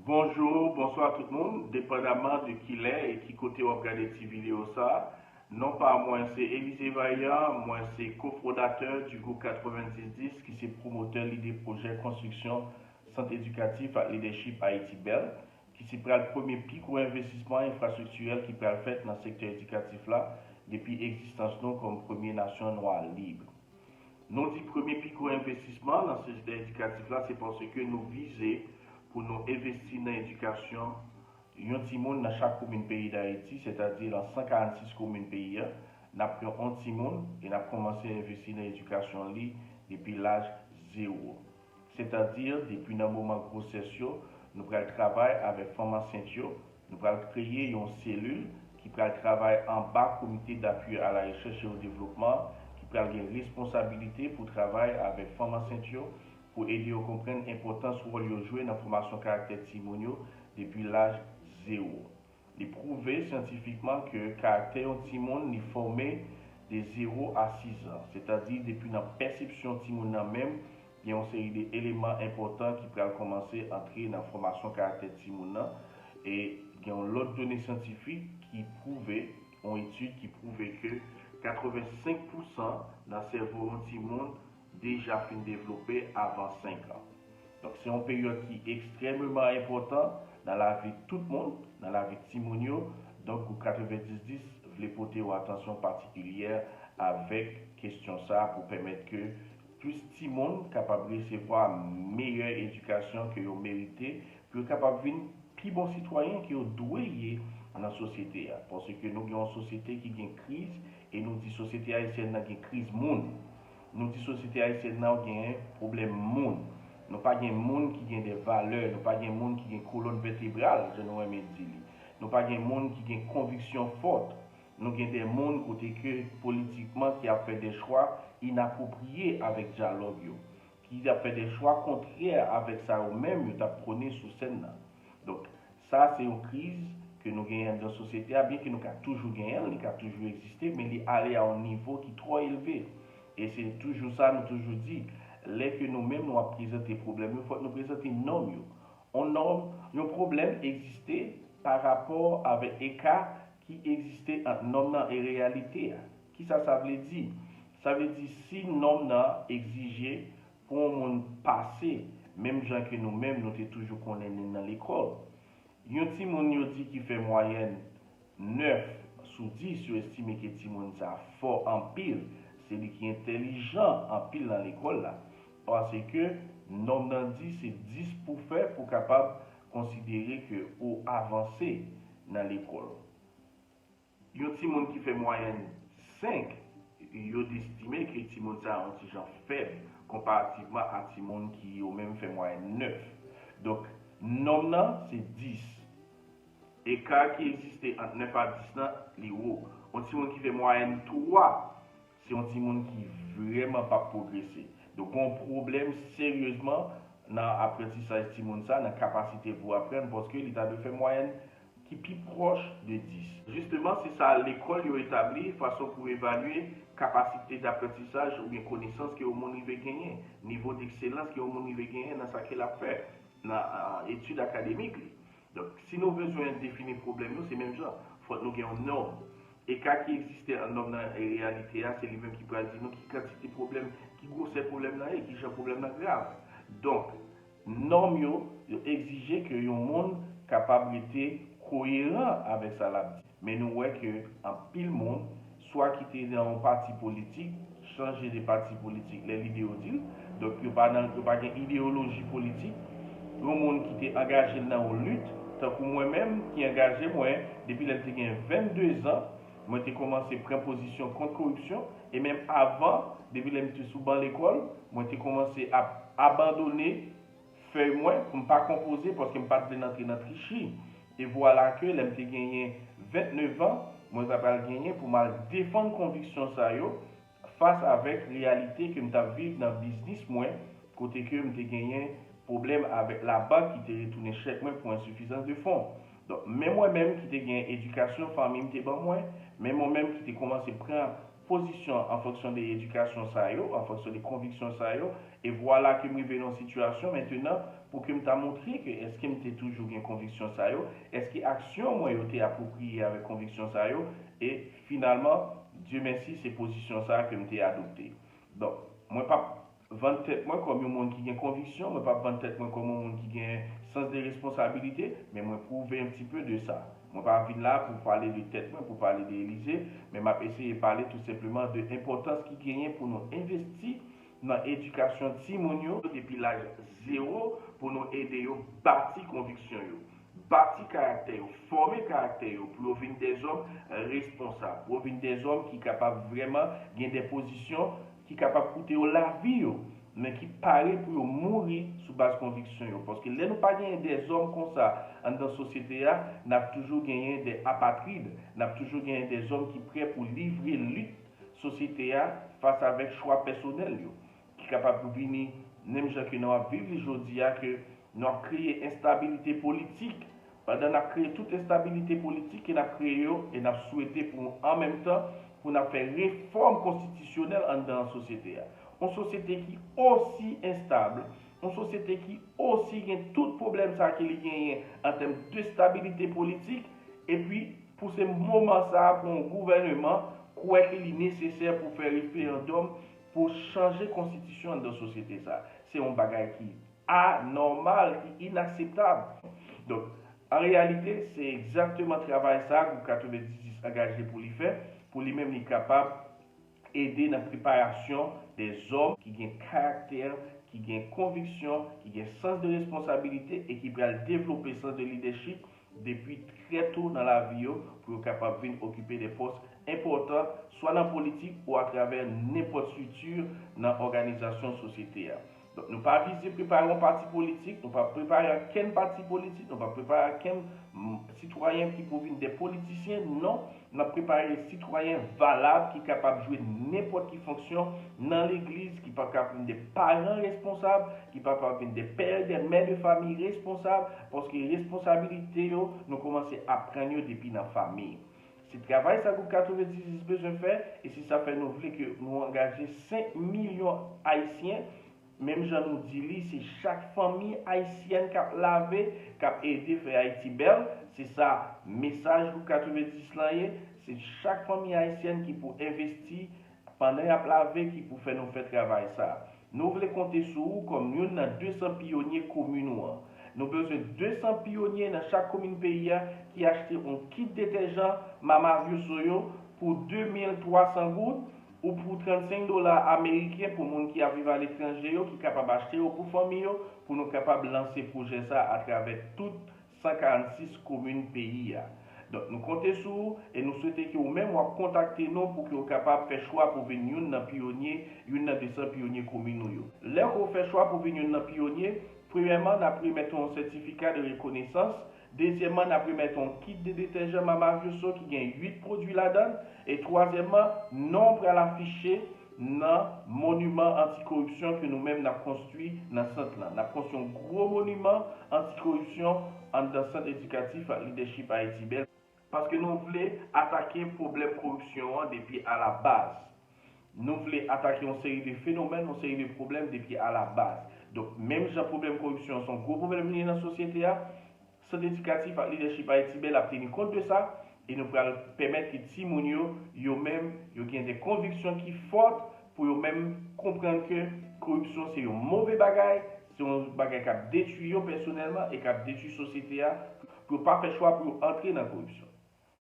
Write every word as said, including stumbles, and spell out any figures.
Bonjou, bonswa tout moun, depandaman de kilè e ki kote w ap gade ti videyo sa. Non pa mwen se Elysée Vaillant, mwen se kofondatè du groupe quatre-vingt-dix dix ki se pwomotè lide pwojè konstriksyon sant edikatif ak lidèchip Ayiti Bèl, ki se pral premye pi gwo envestisman enfrastriktirèl ki pral fèt nan sektè edikatif la depi egzistans nou kòm premye nasyon nwa lib. Nou di premye pi gwo envestisman nan sektè edikatif la se paske nou vize pou nou envesti nan edikasyon yon timoun nan chak komin peyi Dayiti, sètadi nan san karannsis komin peyi a, n ap pran yon timoun e n ap kòmanse envesti nan edikasyon li depi laj zewo. Sètadi, depi nan moman gwosès yo, nou pral travay avèk fanm ansent yo, nou pral kreye yon selil ki pral travay anba Comité d'appui à la recherche et au développement, ki pral gen responsabilite pou travay avèk fanm ansent yo, pou ede yo konprann enpòtans wòl yo jwe nan fòmasyon karaktè timoun yo depi laj zewo. Li pwouve syantifikman ke karaktè yon timoun li fòme de zewo a sis an, sètadi depi nan pèsepsyon timoun nan menm, gen yon seri de eleman enpòtan ki pral kòmanse antre nan fòmasyon karaktè timoun nan. E gen yon lòt done syantifik ki pwouve, yon etid ki pwouve ke katrevensenk pousan nan sèvo yon timoun deja fin devlope avan senk an. Donk, se yon peryòd ki ekstrèmeman enpòtan nan lavi tout moun, nan lavi timoun yo. Donk, gwoup katrevenndis dis vle pote yon atansyon patikilyè avèk kesyon sa a pou pèmèt ke plis timoun kapab resevwa meyè edikasyon ke yo merite, pou yo kapab vin pi bon sitwayen ke yo dwe ye nan sosyete a. Paske nou gen yon sosyete ki gen kriz, e nou di sosyete ayisyèn nan gen kriz moun. Nou di sosyete ayisyèn nan gen pwoblèm moun. Nou pa gen moun ki gen de valè, nou pa gen moun ki gen kolòn vètebral, jan nou renmen di li. Nou pa gen moun ki gen konviksyon fòt. Nou gen de moun kote ke politikman ki ap fè de chwa inapwopriye avèk dyalòg yo, ki ap fè de chwa kontrè avèk sa yo menm yo t ap pwone sou sèn nan. Donk, sa se yon kriz ke nou genyen anndan sosyete a, byen ke nou ka toujou genyen l, li ka toujou egziste, men li ale a yon nivo ki twò elve. E se toujou sa nou toujou di, lè ke nou menm nou ap prezante pwoblèm yo, fòk nou prezante nòm yo. Yon nòm, yon pwoblèm egziste pa rapò avèk eka ki egziste ant nòm nan e reyalite a. Kisa sa vle di? Sa vle di si nòm nan egzije pou yon moun pase, menm jan ke nou menm nou te toujou konnen li nan lekòl. Yon timoun yo di ki fè mwayèn nèf sou dis, yo estime ke timoun sa fò anpil, se li ki entèlijan anpil nan lekòl la. Paske nòm nan di se dis pou fè pou kapab konsidere ke ou avanse nan lekòl. Yon timoun ki fè mwayèn senk, yo estime ke timoun sa a yon ti jan fèb konparativman a timoun ki yo menm fè mwayèn nèf. Donk, nòm nan se dis. Eka ki egziste ant nèf a dis lan, li wo. Yon timoun ki fè mwayèn twa, se yon timoun ki vrèman p ap pwogrese. Donk, gen yon pwoblèm seryezman nan aprantisaj timoun sa, nan kapasite pou aprann, paske li ta dwe fè mwayèn ki pi pwòch de dis. Jisteman, se sa lekòl yo etabli, fason pou evalye kapasite daprantisaj oubyen konesans ke yon moun rive genyen, nivo dekselans ke yon moun rive genyen nan sa ke l ap fè, nan, a, etid akademik li. Donk, si nou bezwen defini pwoblèm yo, se menm jan. Fòk nou gen yon nòm. Eka ki egziste ant nòm nan e reyalite a, se li menm ki pral di nou ki kantite pwoblèm, ki gwosè pwoblèm nan ye, ki jan pwoblèm nan grav. Donk, nòm yo, yo egzije ke yon moun kapab rete koyeran avèk sa l ap di. Men nou wè ke anpil moun, swa ki te nan yon pati politik, chanje de pati politik lè lide yo di l. Donk, yo pa nan, yo pa gen ideyoloji politik. Yon moun ki te angaje l nan yon lit, tankou mwen menm ki angaje mwen depi lè m te gen vennde zan, mwen te kòmanse pran pozisyon kont koripsyon, e menm avan, depi lè m te sou ban lekòl, mwen te kòmanse ap abandone fèy mwen pou m pa konpoze paske m pa t vle n antre nan trichri. E vwala ke lè m te genyen vennde zan, mwen ta pral genyen pou m al defann konviksyon sa yo fas avèk reyalite ke m t ap viv nan biznis mwen, kote ke m te genyen pwoblèm avèk labank ki te retounen chèk mwen pou ensifizans de fon. Donk, men mwen menm ki te gen edikasyon fanmi m te ban mwen, men mwen menm ki te kòmanse pran pozisyon an fonksyon de edikasyon sa yo, an fonksyon de konviksyon sa yo, E vwala ke m rive nan yon sitiyasyon mentenan pou ke m ta montre ke èske m te toujou gen konviksyon sa yo, èske aksyon mwen yo te apwopriye avèk konviksyon sa yo, e finalman, Dye mèsi, se pozisyon sa a ke m te adopte. Donk, mwen p ap vann tèt mwen kòm yon moun ki gen konviksyon, mwen p ap vann tèt mwen kòm yon moun ki gen sans de responsabilite, men mwen pwouve yon ti pe de sa. Mwen pa vin la pou pale de tèt mwen, pou pale de Elize, men m ap eseye pale tou senpleman de enpòtans ki genyen pou nou envesti nan edikasyon timoun yo depi laj zewo pou nou ede yo bati konviksyon yo, bati karaktè yo, fòme karaktè yo pou yo vin dèzòm responsab, pou yo vin dèzòm ki kapab vrèman gen de pozisyon ki kapab koute yo lavi yo, men ki pare pou yo mouri sou baz konviksyon yo. Paske lè nou pa genyen dèzòm konsa anndan sosyete a, n ap toujou genyen de apatrid, n ap toujou genyen dèzòm ki prè pou livre lit sosyete a fas avèk chwa pèsonèl yo, ki kapab vini menm jan ke nou ap viv li jodi a, ke nou ap kreye enstabilite politik. Pandan n ap kreye tout enstabilite politik ke n ap kreye yo, e n ap swete pou an menm tan pou n ap fè refòm konstitisyonèl anndan sosyete a. Yon sosyete ki osi enstab, yon sosyete ki osi gen tout pwoblèm sa ke li genyen an tèm de stabilite politik, epi pou se moman sa a pou yon gouvèneman kwè ke li nesesè pou fè referandòm pou chanje konstitisyon anndan sosyete sa a. Se yon bagay ki anòmal, ki inakseptab. Donk, an reyalite, se egzakteman travay sa a gwoup katrevendiziz angaje pou li fè, pou li menm li kapab ede nan preparasyon de zòm ki gen karaktè, ki gen konviksyon, ki gen sans de responsabilite e ki pral devlope sans de lidèchip depi trè to nan lavi yo pou yo kapab vin okipe de pòs enpòtan, swa nan politik ou atravè nenpòt estrikti nan òganizasyon sosyete a. Donk, nou pa vize prepare yon pati politik, nou pa prepare ankenn pati politik, nou pa prepare ankenn mm, sitwayen ki pou vin de politisyen, non. N ap prepare sitwayen valab ki kapab jwe nenpòt ki fonksyon nan legliz, ki pa kapab vin de paran responsab, ki pa kapab vin de pè, de mè de famiy responsab, paske responsabilite yo, nou kòmanse aprann yo depi nan famiy. Se travay sa gwoup katrevendiziz bezwen fè, e se sa fè nou vle ke nou angaje senk milyon Ayisyen, menm jan nou di li, se chak fanmi ayisyèn k ap lave, k ap ede fè Ayiti bèl. Se sa mesaj gwoup katrevendiziz lan ye. Se chak fanmi ayisyèn ki pou envesti pandan y ap lave, ki pou fè nou fè travay sa. Nou vle konte sou ou kòm youn nan de san piyonye komin ou an. Nou bezwen de san piyonye nan chak komin peyi a ki achte yon kit detèjan Mama Vioso yo pou de mil twa san goud ou pou trannsenk dola ameriken pou moun ki ap viv aletranje yo ki kapab achte yo pou fanmi yo, pou nou kapab lanse pwojè sa atravè tout san karannsis komin peyi a. Donk, nou konte sou ou e nou swete ke ou menm w ap kontakte nou pou ke w kapab fè chwa pou vin youn nan piyonye, youn nan de san piyonye komin ou yo. Lè ke w fè chwa pou vin youn nan piyonye, premyèman, n ap remèt ou yon sètifika de rekonesans. Dezyèmman, n ap remèt ou yon kit de detèjan Mama Vioso ki gen uit pwodui ladan l. E twazyèmman, non w pral afiche nan moniman antikoripsyon ke nou menm n ap konstwi nan sant lan. N ap konstwi yon gwo moniman antikoripsyon anndan Sant Edikatif ak Lidèchip Ayiti Bèl, paske nou vle atake pwoblèm koripsyon an depi alabaz. Nou vle atake yon seri de fenomèn, yon seri de pwoblèm depi alabaz. Donk, menm jan pwoblèm koripsyon an se yon gwo pwoblèm li ye nan sosyete a, Sant Edikatif ak Lidèchip Ayiti Bèl ap teni kont de sa, e nou pral pèmèt ke timoun yo, yo menm, yo gen de konviksyon ki fòt pou yo menm konprann ke koripsyon se yon move bagay, se yon bagay k ap detwi yo pèsonèlman e k ap detwi sosyete a, pou yo pa fè chwa pou yo antre nan koripsyon.